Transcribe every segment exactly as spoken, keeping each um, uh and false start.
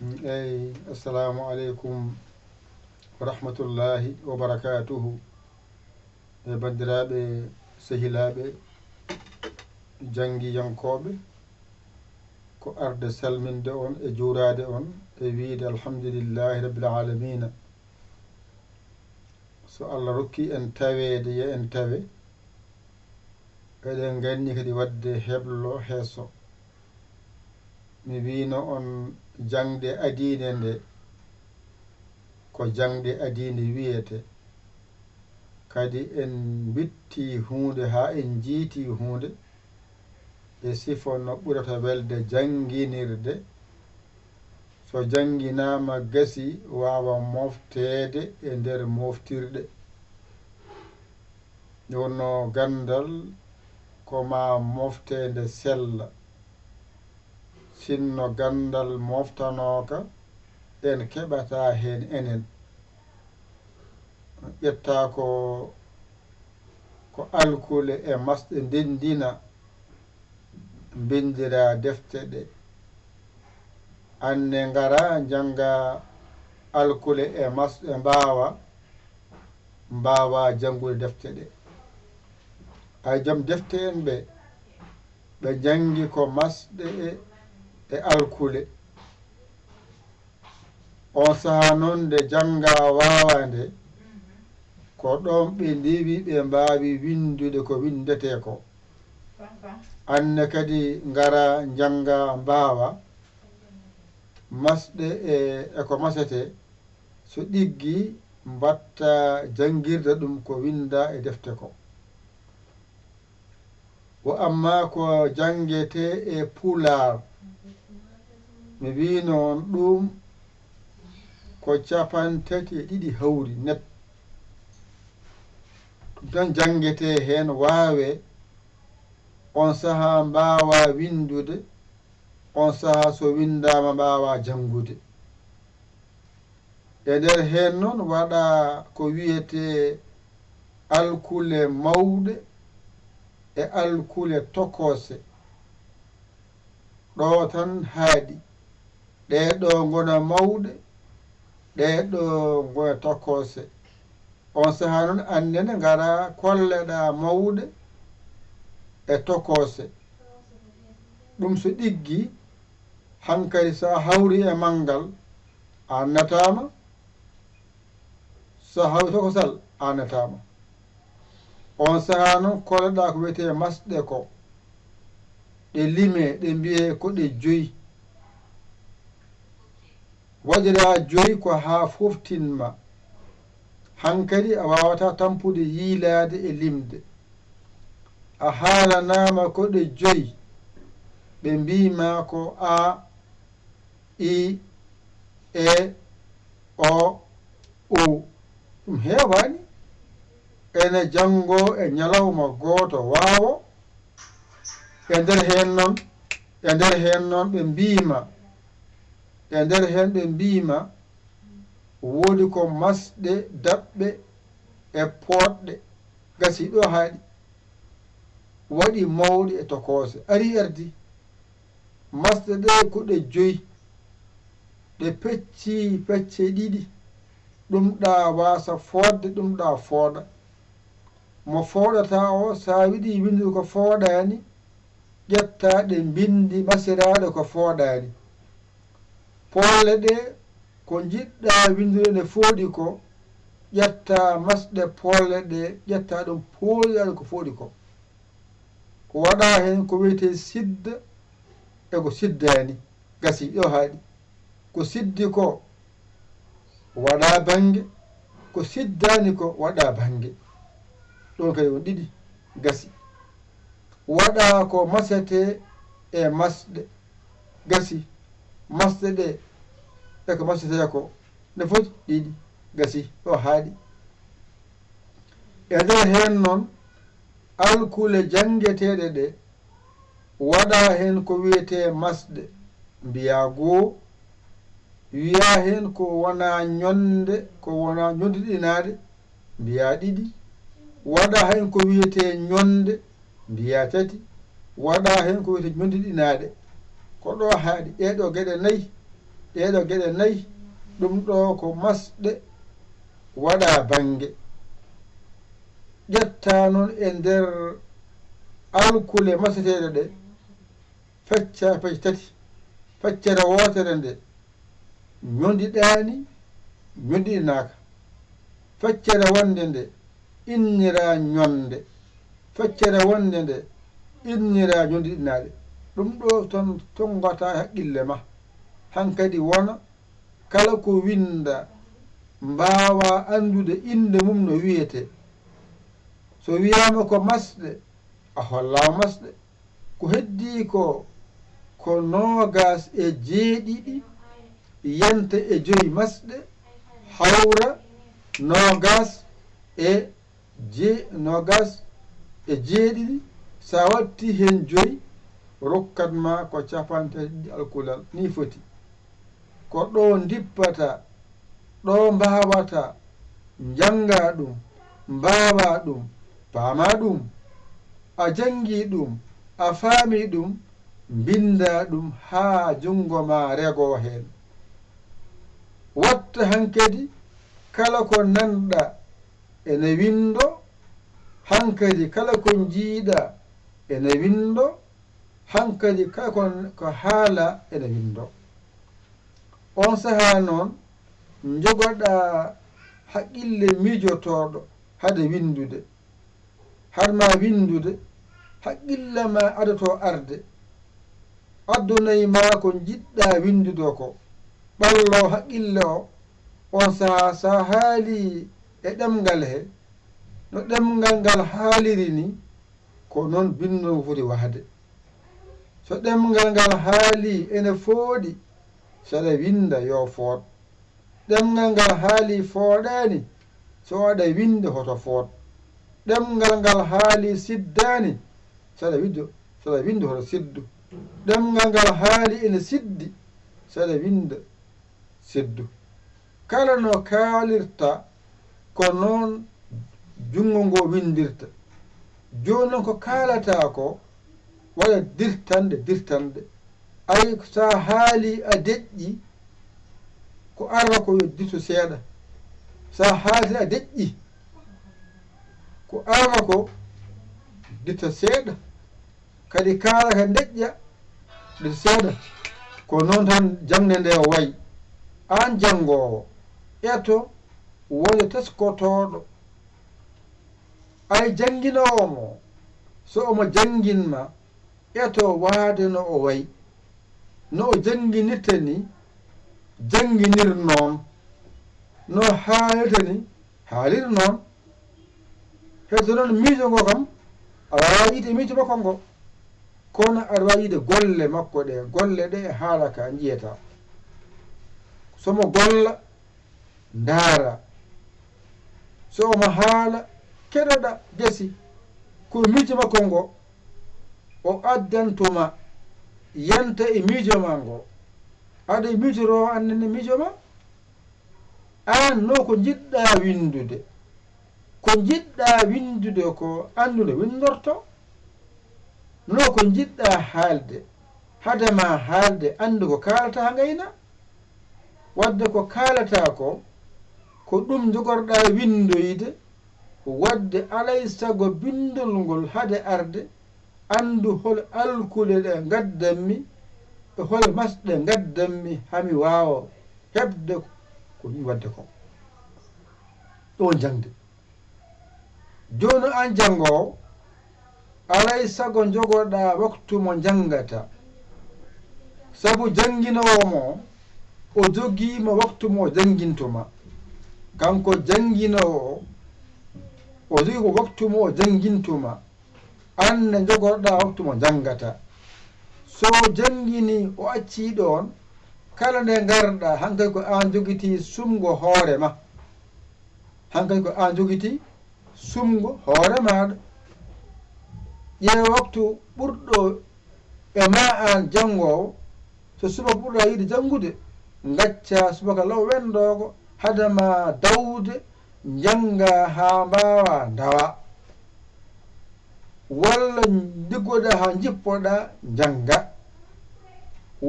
Eyi, assalamu aleykum wa rahmatullahi wa barakatuhu. E banndiraaɓe, sehilaaɓe, janngiyankooɓe, ko arde salminde on e juuraade on e wiyde alhamdulillahi rabbil aalamiina. So Allah rokki en taweede, yo en tawe. Eɗen nganndi kadi waɗde heblo heeso. Mi wiyno on jaŋde adiinde nde, ko jaŋde adiinde wiyete. Kadi en witti huunde haa en njiiti huunde, e sifo no ɓurata welde jannginirde. So jannginaama gasi waawa mofteede e nder moftirɗe. Nde wonno ganndal ko ma mofte nde sella. Sinno ganndal moftanooka en keɓata heen enen. Ƴetta ko, ko alkule e masɗe ndenndina, mbinndira defte ɗe. Anne ngara njannga alkule e masɗe mbaawa, mbaawa janngude defte ɗe. Ay joom defte en ɓe, ɓe njanngi ko masɗe e, e alkule. On sahaa noon nde jannga waawa nde, ko ɗoon ɓe ndewi ɓe mbaawi winndude ko winndetee ko. Anne kadi ngara njannga mbaawa, masɗe e, e ko masetee, so ɗiggi mbatta janngirde ɗum ko winnda e defte ko. Wa amma ko janngetee e Pulaar, mi wiyno on ɗum ko cappanɗe tati e ɗiɗi hawri net. Ɗum tan janngetee heen waawee, on sahaa mbaawaa winndude, on sahaa so winndaama mbaawaa janngude. E nder heen noon waɗa ko wiyetee alkule mawɗe e alkule tokoose. Ɗo tan haaɗi. Ɗee ɗo ngona mawɗe, ɗee ɗo ngona tokoose. On sahaa noon annene ngara kolleɗaa mawɗe e tokoose. Ɗum so ɗiggi, hankadi so a hawri e manngal, a nataama. So a hawri tokosal, a nataama. On sahaa noon kolleɗaa ko wiyetee masɗe ko. Ɗe limee, ɗe mbiyee ko ɗe joyi. Waɗiraa joyi ko haa foftin ma. Hankadi a waawataa tampude yiilaade e limde. A haalanaama ko ɗe joyi. Ɓe mbii ma ko A, I, E, O, U. Ɗum heewaani. Ene janngoo e ñalawma gooto waawo. E nder heen noon, e nder heen noon ɓe mbii ma, e nder heen ɓe mbii ma, woodi ko masɗe daɓɓe e pooɗɗe, gasi ɗo haaɗi, waɗi mawɗi e tokoose, ari ardi. Masɗe ɗe ko ɗe joyi, ɗe pecci pecce ɗiɗi, ɗum ɗa waasa fooɗde, ɗum ɗa fooɗa. Mo fooɗata o, so a yiɗi winndude ko fooɗaani, ƴetta ɗe mbinndi masiraaɗe ko fooɗaani. Pooɗle ɗe, ko njiɗɗa winndude ne fooɗi ko, ƴetta masɗe pooɗle ɗe, ƴetta ɗum pooɗiraaɗe ko fooɗi ko. Ko waɗa heen ko wiyetee sidda e ko siddaani, gasi ɗo haaɗi. Ko siddi ko waɗa bannge, ko siddaani ko waɗa bannge. Ɗoon kadi won ɗiɗi, gasi. Waɗa ko masetee e masɗe, gasi. Masɗe ɗe e ko masetee ko, ne foti ɗiɗi, gasi, ɗo haaɗi. E nder heen noon, alkule janngeteeɗe ɗe, waɗa heen ko wiyetee masɗe, mbiyaa goo, wiyaa heen ko wonaa ñonde, ko wonaa ñondiɗinaade, mbiyaa ɗiɗi, waɗa heen ko wiyetee ñonde, mbiyaa tati, waɗa heen ko wiyetee ñondiɗinaade. Ko ɗo haaɗi, ɗee ɗoo geɗe nayi, Ɗeeɗo geɗe nayi, ɗum ɗo ko masɗe waɗa bannge. Ƴetta noon e nder alkule maseteeɗe ɗe, fecca pecce tati. Feccere wootere nde ñondiɗaani, ñondiɗinaaka. Feccere wonnde nde innira ñonde. Feccere wonnde nde innira ñondiɗinaade. Ɗum ɗo tan tonngata e haqqille ma. Hankadi wona kala ko winnda mbaawa anndude innde mum no wiyetee. So wiyaama ko masɗe, a hollaama masɗe. Ko heddii ko, ko noogaas e jeeɗiɗi yanta e joy masɗe, hawra noogaas e je-, noogaas e jeeɗiɗi. So a wattii heen joy, rokkat ma ko capanɗe tati alkulal. Nii foti. Ko ɗo ndippata, ɗo mbaawata, njannga ɗum, mbaawa ɗum, paama ɗum. A janngi ɗum, a faami ɗum, mbinnda ɗum haa junngo ma rego heen. Watta hankadi kala ko nanɗa ene winndo, hankadi kala ko njiiɗa ene winndo, hankadi kala ko, ko haala ene winndo. Oon sahaa noon, njogoɗaa haqqille miijotooɗo hade winndude. Hade ma winndude, haqqille ma adoto arde. Addonay ma ko njiɗɗaa winndude ko. Ɓallo haqqille o, oon sahaa so a haalii e ɗemngal he, no ɗemngal ngal haaliri ni, ko noon binndol ngu foti wahde. So ɗemngal ngal haalii ene fooɗi, so aɗa winnda yo fooɗ. Ɗemngal ngal haalii fooɗaani, so aɗa winnda hoto fooɗ. Ɗemngal ngal haalii siddaani, so aɗa winnda, so aɗa winnda hoto siddu. Ɗemngal ngal haalii ene siddi, so aɗa winnda siddu. Kala no kaalirta, ko noon junngo ngo winndirta. Jooni noon ko kaalataa ko, waɗa dirtanɗe, dirtanɗe. Ay, so a haalii a deƴƴi, ko arata ko yo dirtu seeɗa. So a haalii a deƴƴi, ko arata ko dirta seeɗa. Kadi kaala ka deƴƴa, dirta seeɗa. Ko noon tan jaŋde nde wayi. Aan janngoowo, eto wonde teskotooɗo. Ay jannginoowo mo, so omo janngin ma, eto waade no o wayi. No o jannginirta ni, jannginir noon. No haalirta ni, haalir noon. Heddo noon miijo ngo kam, a waawaa yiide miijo makko ngo. Kono aɗa waawi yiide golle makko ɗe, golle ɗe e haala ka njiyata. So mo golla, ndaara. So omo haala, keɗoɗa, gasi. Ko miijo makko ngo, o addanto ma, yanta e miijo ma ngo. Aɗa miijoro annene miijo ma? Aan no ko njiɗɗaa winndude. Ko njiɗɗaa winndude ko anndu no winndorto. No ko njiɗɗaa haalde. Hade ma haalde, anndu ko kaalataa ngayna. Wadde ko kaalataa ko, ko ɗum njogorɗaa winndoyde. Wadde alay sago binndol ngol hade arde, anndu hol alkule ɗe ngaddanmi, e hol masɗe ngaddanmi haa mi waawa heɓde ko mi waɗde ko. Ɗo jaŋde. Jooni aan janngoowo, alay sago njogoɗaa waktu mo njanngataa. Sabu jannginoowo mo, o jogii mo waktu mo jannginto ma. Kanko jannginoowo o, o jogii ko waktu mo o jannginto ma. Aan ne njogoɗaa waktu mo njanngataa. So o janngini, o accii ɗoon, kala nde ngarɗaa, hankay ko aan jogitii sumgo hoore ma. Hankay ko aan jogitii sumgo hoore maaɗa. Ƴeew waktu ɓurɗo e ma aan janngoowo, so subaka ɓurɗaa yiɗde janngude, ngaccaa subaka law wenndoogo, hade ma dawde, njanngaa haa mbaawaa ndawaa. Walla njiggoɗaa haa njippoɗaa, njanngaa.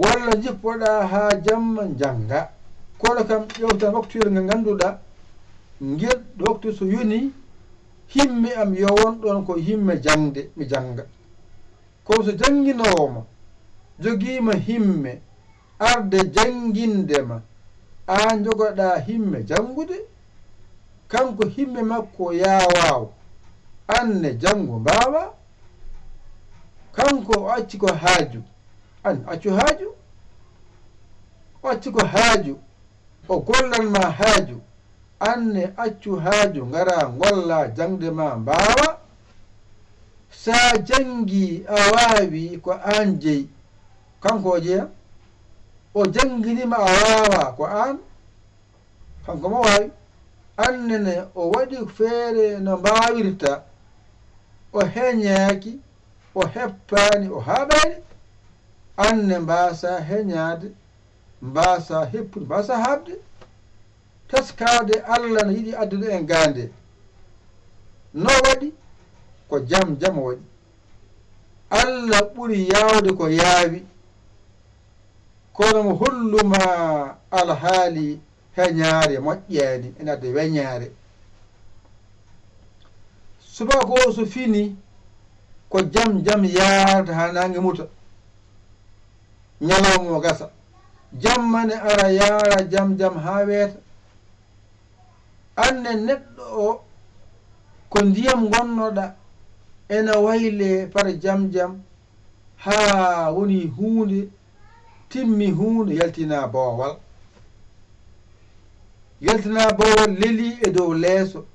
Walla njippoɗaa haa jamma njannga. Kono kam ƴeewtan waktuyel ngal ngannduɗaa, ngel waktu so yonii, himme am yo won ɗoon ko himme jaŋde, mi jannga. Kono so jannginoowo ma jogiima himme arde jannginde ma, aan njogoɗaa himme janngude? Kanko himme makko yaawaaw, aan ne janngu mbaawaa? Kanko o acci ko haaju, aan accu haaju. O acci ko haaju, o gollan ma haaju, aan ne accu haaju, ngara ngolla jaŋde ma mbaawa. Sa janngi a waawi ko aan jeyi, kanko o jeya. O janngini ma a waawa ko aan, kanko mo waawi. Aan ne ne o waɗi feere no mbaawirta, o heñaaki, o heppaani, o haaɓaani. Aan ne mbaasa heñaade, mbaasa heppude, mbaasa haaɓde. Taskaade Alla no yiɗi addude en gaande. No waɗi? Ko jam jam o waɗi. Alla ɓuri yaawde ko yaawi. Kono mo holluma alhaali heñaare moƴƴaani, ene adda weñaare. Subaka o so fini, ko jam jam yaarata haa naange muta. Ñalawma o gasa. Jamma ne ara yaara jam jam haa weeta. Aan ne neɗɗo o, ko ndiyam ngonnoɗaa, ene wayle par jam jam, haa woni huunde, timmi huunde, yaltina boowal. Yaltina boowal leli e dow leeso,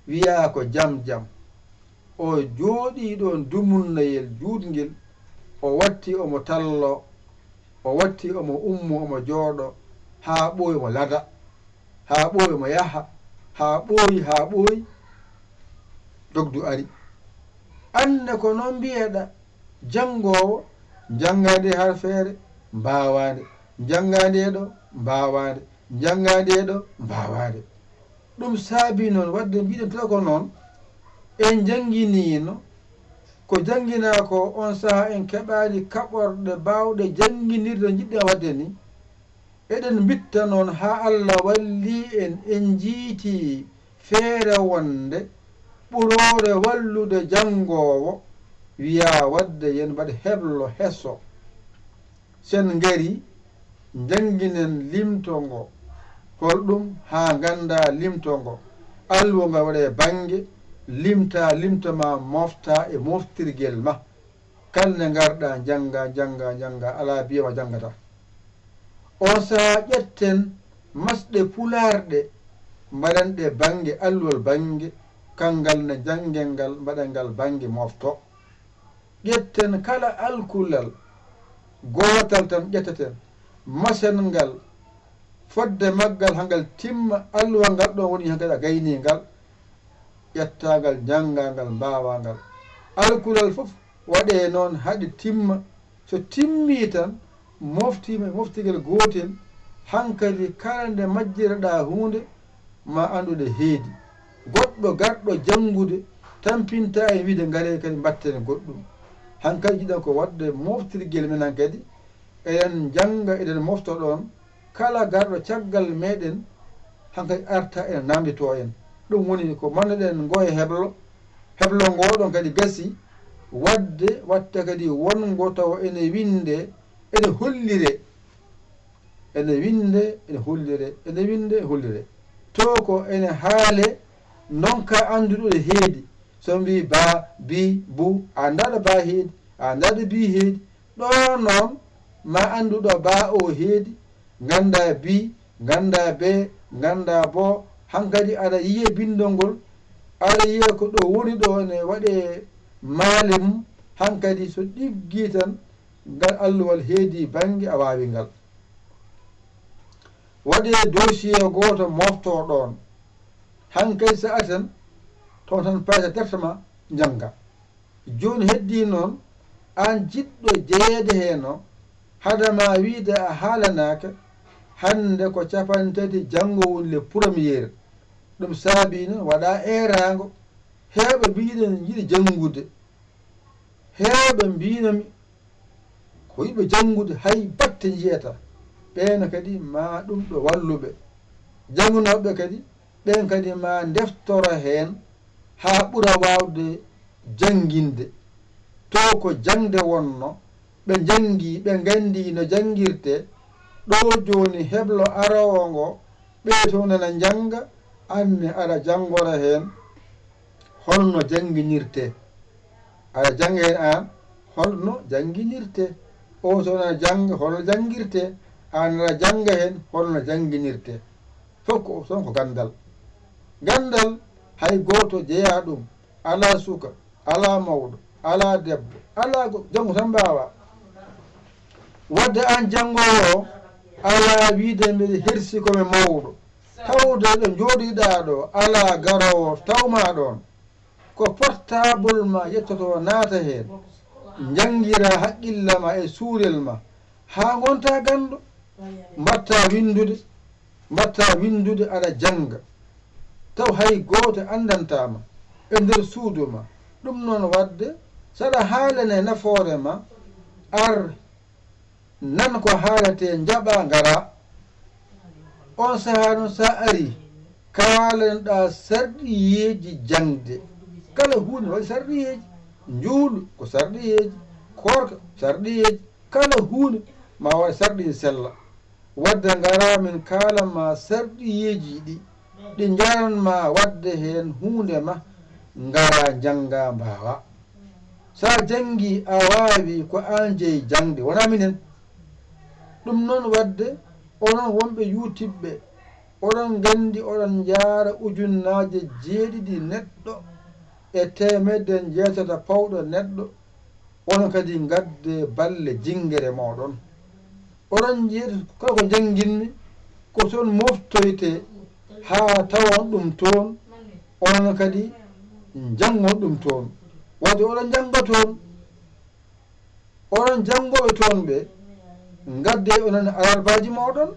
wiyaa ko jam jam. O jooɗii ɗoon dumunnayel juutngel, o watti omo tallo, o watti omo ummo, omo jooɗo, haa ɓooyi omo lada, haa ɓooyi omo yaha, haa ɓooyi, haa ɓooyi, dogdu ari. Aan ne ko noon mbiyeɗaa, janngoowo, njanngaa nde harfeere, mbaawaa nde, njanngaa nde ɗo, mbaawaa nde, njanngaa nde ɗo, mbaawaa nde. Ɗum saabii noon, waɗde mbiɗen tawa ko noon, en njannginiino ko jannginaa ko, oon sahaa en keɓaani kaɓorɗe baawɗe jannginirde no njiɗɗen waɗde ni. Eɗen mbitta noon haa Alla wallii en, en njiytii feere wonnde ɓuroore wallude janngoowo, wiyaa waɗde yen mbaɗ heblo heso. Sen ngari, njannginen limto ngo. Holɗum? Haa nganndaa limto ngo. Alluwa ngal waɗee bannge, limtaa limto maa, moftaa e moftirgel ma. Kala nde ngarɗaa, njanngaa, njanngaa, njanngaa, alaa biyeewo a janngataa. Oon sahaa ƴetten masɗe pulaar ɗe, mbaɗen ɗe bannge, alluwal bannge, kanngal ne njanngen ngal, mbaɗen ngal bannge mofto. Ƴetten kala alkulal gootal tan ƴetteten, masen ngal, fodde maggal haa ngal timma, alluwal ngal ɗoon woni haa ngal a gaynii ngal, ƴettaa ngal, njanngaa ngal, mbaawaa ngal. Alkulal fof waɗee noon haa ɗe timma. So timmii tan, moftiima e moftirgel gootel, hankadi kala nde majjireɗaa huunde, ma anndu ɗe heedi. Goɗɗo garɗo janngude tampintaa e wiide ngaree kadi mbaɗten goɗɗum. Hankadi jiɗen ko waɗde moftirgel men hankadi, eɗen njannga, eɗen mofta ɗoon, kala garɗo caggal meɗen, hankadi arta ene namnditoo en. Ɗum woni ko mannduɗen ngo e heblo. Heblo ngoo ɗoon kadi gasi waɗde, watta kadi wonngo tawa ene winnde, ene hollire. Ene winnde, ene hollire, ene winnde, ene hollire. To ko ene haale, ndonka anndude ɗo heedi. So mbi ba, bi, bu, a anndaa ɗo ba heedi, a anndaa ɗo bi heedi. Ɗo noon, ma anndu ɗo ba o heedi, nganndaa bi, nganndaa be, nganndaa bo, hankadi aɗa yiya binndol ngol, aɗa yiya ko ɗo woni ɗo ne waɗee maale mum, hankadi so ɗiggii tan, ngal alluwal heedi bannge a waawi ngal. Waɗee dossier gooto moftoo ɗoon, hankadi so a tan, toon tan payta carte ma, njannga. Jooni heddii noon, aan jiɗɗo jeyeede heen o, hade ma wiyde a haalanaaka, hannde ko cappanɗe tati, janngo woni le premier. Ɗum saabii noon waɗaa eeraango. Heewɓe mbiɗen njiɗi janngude. Heewɓe mbiino mi, Ko yiɗɓe janngude hay batte njiyata, ɓeen kadi ma ɗum ɗo wallu ɓe. Janngunooɓe kadi, ɓeen kadi ma ndeftoro heen haa ɓura waawde jannginde. To ko jaŋde wonno, ɓe njanngi, ɓe nganndi no janngirtee. Ɗo jooni heblo aroowo ngo, ɓee toon ena njannga, aan ne aɗa janngora heen holno jannginirtee. Aɗa jannga heen aan holno jannginirtee. O toon aɗa jannga holno janngirtee. Aan aɗa jannga heen holno jannginirtee. Fof ko toon ko ganndal. Ganndal hay gooto jeyaa ɗum. Alaa suka, alaa mawɗo, alaa debbo, alaa go-, janngo tan mbaawaa. Wadde aan janngoowo o, alaa wiyde mbeɗa hersi ko mi mawɗo. Tawde ɗo njooɗiɗaa ɗo, alaa garoowo tawmaa ɗoon. Ko portable ma yettoto naata heen. Njanngiraa haqqille ma e suurel ma. Haa ngontaa ganndo. Mbaɗtaa winndude, mbaɗtaa winndude aɗa jannga. Taw hay gooto anndantaa ma e nder suudu ma. Ɗum noon waɗde, so aɗa haalane nafoore ma, ar nan ko haaletee, njaɓaa, ngaraa. Oon sahaa noon, so a arii, kaalanoɗaa sarɗiyeeji jaŋde. Kala huunde waɗi sarɗiyeeji. Njuulu ko sarɗiyeeji, koorka sarɗiyeeji, kala huunde ma waɗ sarɗiyeeji sella. Wadde ngaraa min kaala ma sarɗiyeeji ɗi, ɗi njaran ma waɗde heen huunde ma, ngaraa njanngaa mbaawaa. So a janngii a waawii ko aan jeyi jaŋde, wonaa minen. Ɗum noon waɗde onon wonɓe YouTube ɓe, oɗon nganndi oɗon njaara ujunnaaje jeeɗiɗi neɗɗo e teemedde jeetati pawɗo neɗɗo, onon kadi ngaddee balle jinngere mooɗon. Oɗon njiya kala ko njannginmi ko toon moftoytee haa tawon ɗum toon, onon kadi njanngon ɗum toon. Wadde oɗon njannga toon, onon janngooɓe toon ɓe, ngaddee onon alarbaaji mooɗon,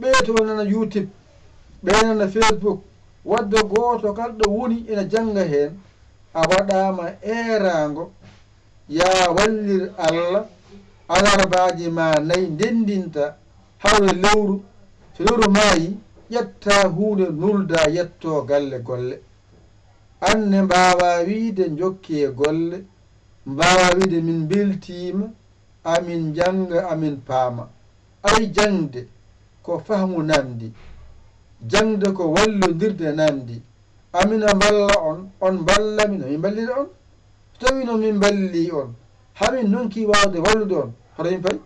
ɓee to nana YouTube, ɓee nana Facebook, wadde gooto kala ɗo woni ena jannga heen, a waɗaama eeraango, yaa wallir Alla, alarbaaji ma nayi ndenndinta hawre lewru, so lewru maayi, ƴetta huunde nulda yettoo galle golle. Aan ne mbaawaa wiyde njokkee golle, mbaawaa wiyde min mbeltiima, amin njannga, amin paama. Ay jaŋde ko fahmu nanndi, jaŋde ko wallondirde nanndi. Amina mballa on, on mballa min, min mballira on. So tawii noon min mballii on, hamin nonki waawde wallude on, hoto min pay?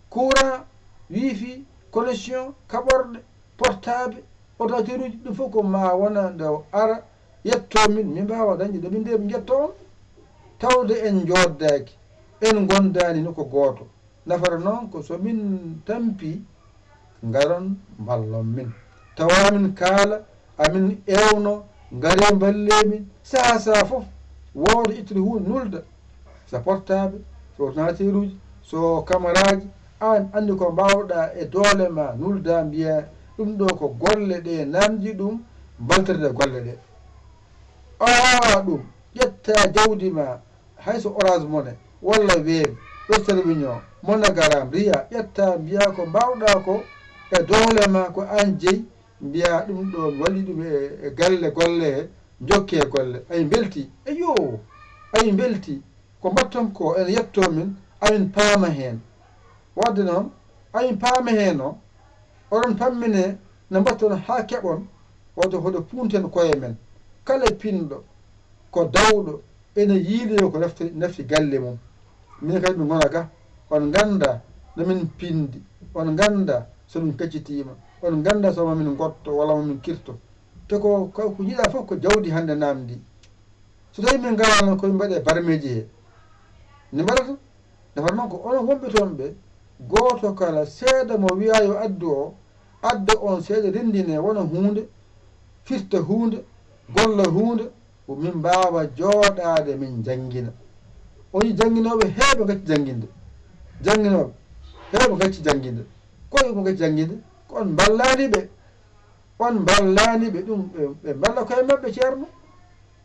Courant, wifi, connexion, kaɓorɗe, portable, ordinateur uji, ɗum fof ko ma wona nde o ara, yettoo min, min mbaawa dañde ɗo min nde min njettoo on. Tawde en njooddaaki, en ngondaani nokku gooto. Nafata noon ko so min tampii, ngaron mballon min. Tawa amin kaala, amin ewno, ngaree mballee min. Sahaa sahaa fof, wooda ittude huunde nulda. So portable, so ordinateur uji, so kamaraaji, aan anndi ko mbaawɗaa e doole ma, nulda mbiyaa ɗum ɗo ko golle ɗe nanndi ɗum, mbaltirde golle ɗe. A waawaa ɗum, ƴetta jawdi ma, hay so Orange Money, walla Wave, Western Union, MoneyGram, Ria, ƴetta mbiyaa ko mbaawɗaa ko e doole ma, ko aan jeyi, mbiyaa ɗum ɗo mi waɗi ɗum e, e galle golle he, njokkee golle. Ay mbeltii, eyyo, ay mbeltii, ko mbaɗton ko ene yettoo min, amin paama heen. Wadde noon, amin paama heen o, oɗon pammine no mbaɗton haa keɓon, wadde hoto puunten koye men. Kala pinɗo, ko dawɗo, ene yiiloyo ko refti, nafti galle mum. Min kadi min ngona ga, on ngannda no min pindi, on ngannda so min kaccitiima, on ngannda so ma min ngotto walla ma min kirto. Te ko, ko, ko njiɗaa fof ko jawdi hannde naamndi. So tawii min ngalaano ko min mbaɗe barmeeji he, ne mbaɗata? Nafata noon ko onon wonɓe toon ɓe, gooto kala seeɗa mo wiyaa yo addu o, adda on seeɗa renndine wona huunde, firta huunde, golla huunde, ko min mbaawa jooɗaade min njanngina. On yi jannginooɓe heewɓe ngacci jannginde. Jannginooɓe heewɓe ngacci jannginde. Ko e ko ngacci jannginde? Ko on mballaani ɓe. On mballaani ɓe ɗum, ɓe, ɓe mballa koye maɓɓe, Ceerno.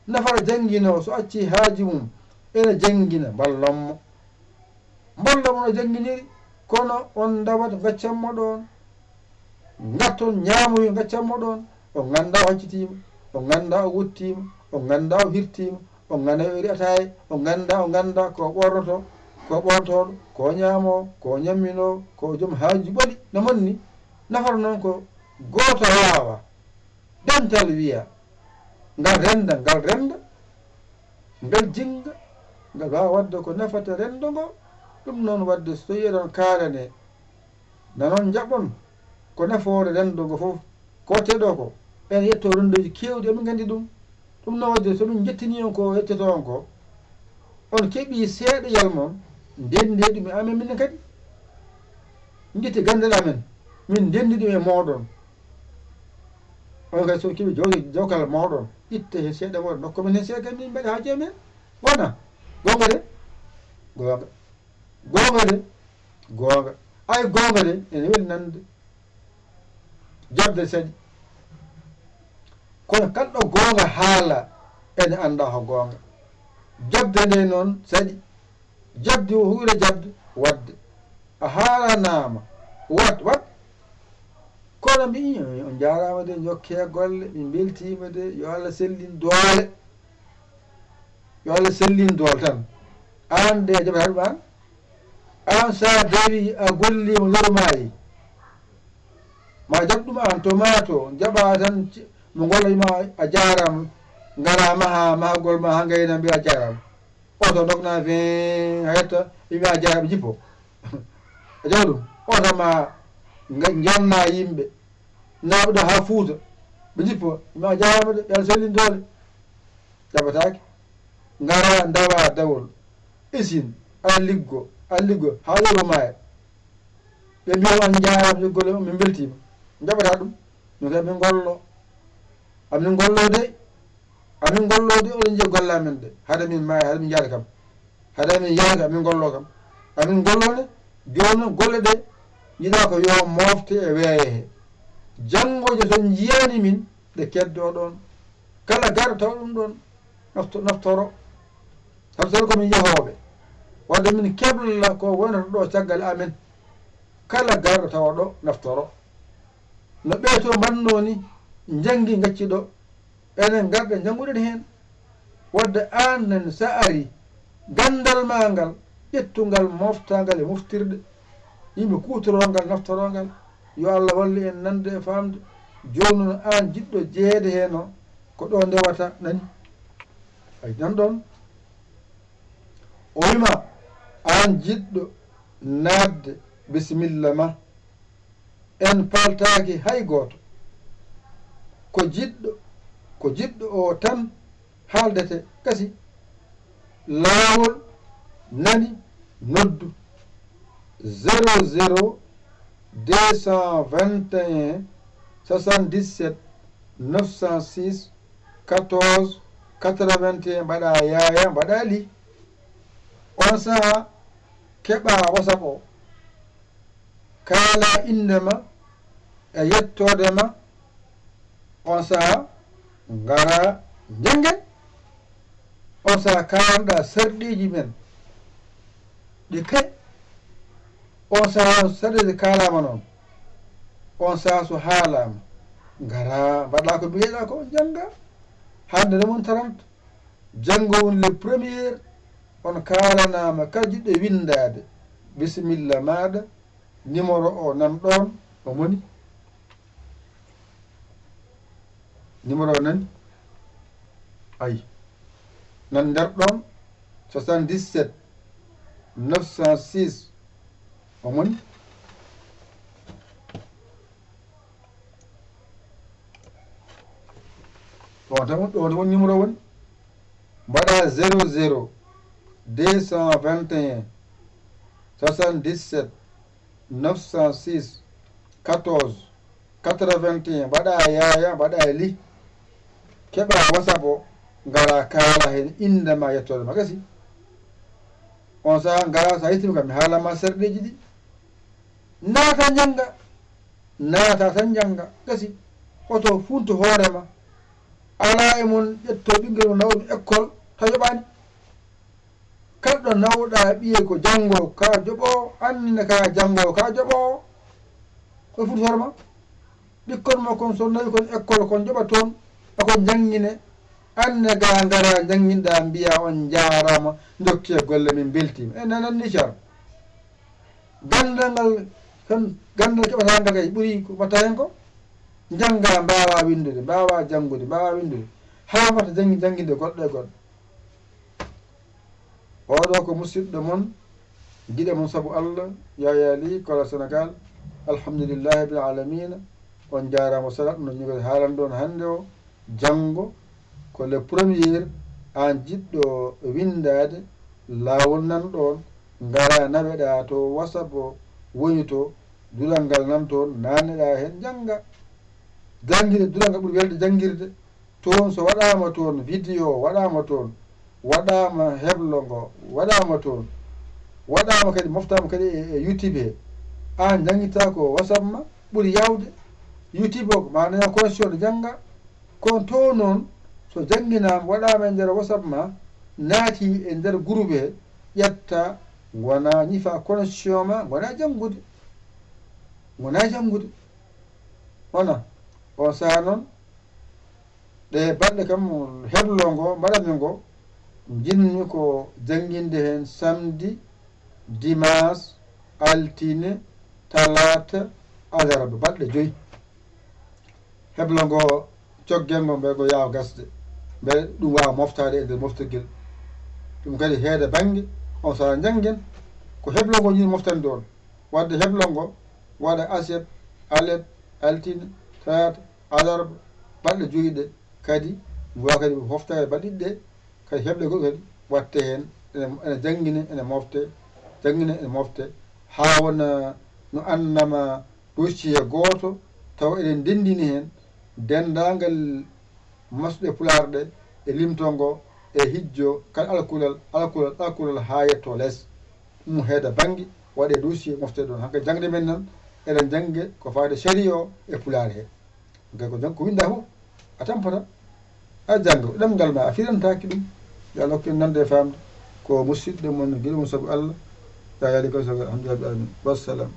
Nafata jannginoowo so accii haaju mum, ene janngina, mballon mo. Mbolla mo no jannginiri, kono on ndawat ngaccan mo ɗoon. Ngatton ñaamoyo ngaccan mo ɗoon. On nganndaa o haccitiima, on nganndaa o wuttiima, on nganndaa o hirtiima, on nganndaa o iri ataaye, on nganndaa, on nganndaa ko ɓoornotoo, ko ɓoornotooɗo, ko ñaamoo, ko ñamminoo, ko joom haaju ɓoli no monni. Nafata noon ko gooto waawa dental wiya ngal rennda, ngal rennda, ngal jinnga, ngal waawa waɗde ko nafata renndo ngo. Ɗum noon waɗde so tawii eɗon kaalane, nanon njaɓon ko nafoore renndo ngo fof. Ko teɗo ko en yetto renndoji keewɗi, emin nganndi ɗum. Ɗum noon waɗde so min njettini on ko yettoto on ko, on keɓii seeɗa yalmon, ndenndi ɗum e amen minen kadi. Njetti ganndal amen, min ndenndi ɗum e mooɗon. On kadi so keɓii jaw-, jawkal mooɗon, itte heen seeɗa mooɗon, ndokka min heen seeɗa kadi min mbaɗa haaju amen. Wona goonga de? Goonga. Goonga de? Goonga. Ay goonga de, ene weli nande. Jaɓde saɗi. Kono kalɗo goonga haala, ene annda ko goonga. Jaɓde nde noon saɗi. Jaɓde o huure jaɓde waɗde. A haalanaama. Waɗ, waɗ. Kono mbiyi, on njaaraama de, njokkee golle, min mbeltiima de, yo Allah sellin doole. Yo Allah sellin doole tan. Aan de, jaɓataa ɗum aan. Aan so a darii, a golliima, yormaayi. Ma jaɓ ɗum aan, to maa to, jaɓaa tan, ci-, mo golla ma, a jaaraama, ngaraa maha, mahagol ma, haa ngayna mbiya a jaaraama. Oto ndogna fen, a yetta, ɓe mbiya a jaaraama, jippo. A jaw ɗum. Oto ma, nga-, njonna yimɓe. Naaɓe ɗo haa Fuuta. Ɓe jippo, ɓe mbiya a jaaraama de, yo Allah sellin doole. Jaɓataake. Ngaraa ndawaa dawol. Isin, a liggo, a liggo, haa lewru maaya. Ɓe mbiya on njaaraama liggol e on, min mbeltiima. Njaɓataa ɗum. Min kadi min ngollo. Amin ngollo de. Amin ngollo de, oɗon njiya golle amen de. Hade min maaya, hade min njaada kam. Hade amin yaada, amin ngollo kam. Amin ngollo ne, jooni noon golle ɗe, yiɗaa ko yo mofte e weeyo he. Janngo je so njiyaani min, ɗe keddoo ɗoon. Kala garɗo tawa ɗum ɗoon, nafto-, naftoro. Sabu so ko min yahooɓe. Wadde min kebla ko wonata ɗo caggal amen. Kala garɗo tawa ɗo naftoro. No ɓee to mbaɗnoo ni, njanngi ngacci ɗo. Enen ngarɗen njannguɗen heen. Wadde aan nen so a arii, ganndal maa ngal, ƴettu ngal, mofta ngal e moftirɗe. Yimɓe kuutoroo ngal, naftoroo ngal. Yo Allah wallu en nande e faamde. Jooni noon aan jiɗɗo jeyeede heen o, ko ɗo ndewata, nani? Ay, nan ɗoon. O wima, aan jiɗɗo naatde, bisimilla ma. En paltaaki hay gooto. Ko jiɗɗo, ko jiɗɗo o tan haaldete, kasi. Laawol nani, noddu. Zéro zéro deux cent vingt et un soixante-dix-sept neuf cent six quatorze quatre-vingt-un, mbaɗa yaaya, mbaɗa li. On saha keɓa WhatsApp o. Kaala innde ma e yettoode ma. On saha ngara njanngen. On saha kaalanɗa sarɗiiji men. Ɗi kay. On saha sarɗiiji kaalaama noon. On saha so haalaama. Ngara mbaɗa ko mbiyeɗa ko, njannga. Hannde remon trente. Janngo woni le premier, on kaalanaama kala jiɗɗo winndaade. Bisimilla maaɗa, numéro o nan ɗoon, o moni. Numéro o nani? Ay. Nan nder ɗoon, soixante-dix-sept neuf cent six, o moni. Ɗo tan, ɗo tan woni numéro woni. Mbaɗa zéro zéro deux cent vingt et un soixante-dix-sept neuf cent six quatorze quatre-vingt-un, mbaɗa yaaya, mbaɗa li. Keɓa WhatsApp o, ngara kaala heen innde ma, yettoode ma, gasi. On saha ngara, so a yettiima kam, mi haala ma sarɗiiji ɗi. Naata njannga. Naata tan njannga, gasi. Hoto funtu hoore ma. Alaa e mon ƴetto ɓinngel mum nawmi école, taw yoɓaani. Kalɗo nawɗa ɓiye ko janngo ka joɓo, annina ka janngo ka joɓo. Ko foti horma? Ɓikkon ma kon so nawi kon école kon joɓa toon, ako janngine, anne ga ngara jannginɗa mbiya on njaaraama, njokkee golle min mbeltiima. E nanan ni car. Ganndal ngal kan, ganndal keɓata ngal kay ɓuri ko mbatta heen ko. Njannga, mbaawa winndude, mbaawa janngude, mbaawa winndude. Haa mbatta janngi-, jannginde goɗɗo e goɗɗo. Oɗo ko musidɗo mon, giɗo mon sabu Allah, Yaya Ly, Kola Sénégal. Alhamdulillahi rabbil alamina. On njaaraama salat no ñugol haalande on hannde o. Janngo ko le premier, aan jiɗɗo winndaade, laawol nan ɗoon, ngara naweɗa to WhatsApp o woni to, duɗal ngal nan toon, naanneɗa heen, njannga. Janngirde, duɗal ngal ɓuri welde janngirde. Toon so waɗaama toon vidéo, waɗaama toon, waɗaama heblo ngo, waɗaama toon, waɗaama kadi, moftaama kadi e, e YouTube he. Aan njanngitta ko WhatsApp ma ɓuri yaawde. YouTube o ko ma nana connexion ɗo jannga. Kono to noon, so jannginaama, waɗaama e nder WhatsApp ma, naati e nder groupe he, ƴetta, ngona ñifa connexion ma, ngona janngude. Ngona janngude. Wona, on saha noon, ɗe balɗe kam heblo ngo mbaɗanmi ngo, njiɗmi ko jannginde heen samedi, dimanche, altine, talaata, alarba, balɗe joyi. Heblo ngo coggen ngo, mbele ngo yaawa gasde, mbele ɗum waawa moftaade e nder moftirgel. Ɗum kadi heeda bannge, on saha njanngen ko heblo ngo yiɗi moftande on. Waɗde heblo ngo waɗa aset, alet, altine, talaata, alarba, balɗe joyi ɗe kadi, mbo kadi moftaade balɗe ɗiɗi ɗe, kadi heble goɗɗo kadi watte heen, ene, ene janngine, ene mofte, janngine, ene mofte, haa wona no annama dossier gooto, tawa eɗen ndenndini heen denndaangal masɗe pulaar ɗe, e limto ngo, e hijjo, kala alkulal, alkulal, alkulal haa yetto les. Ɗum heeda bannge, waɗe dossier, mofte ɗoon. Hankadi jaŋde men noon, eɗen jannge ko faade sariya o e pulaar he. Hankadi ko janngo ko winnda fof, a tampata, a janngo. Ɗemngal ma, a firantaaki ɗum. Yo Allah hokku en nande e faamde. Ko musidɗo mon, giɗo mon sabu Allah. Yaya Ly ko sabu, alhamdulillahi rabbil alamin. Wassalam.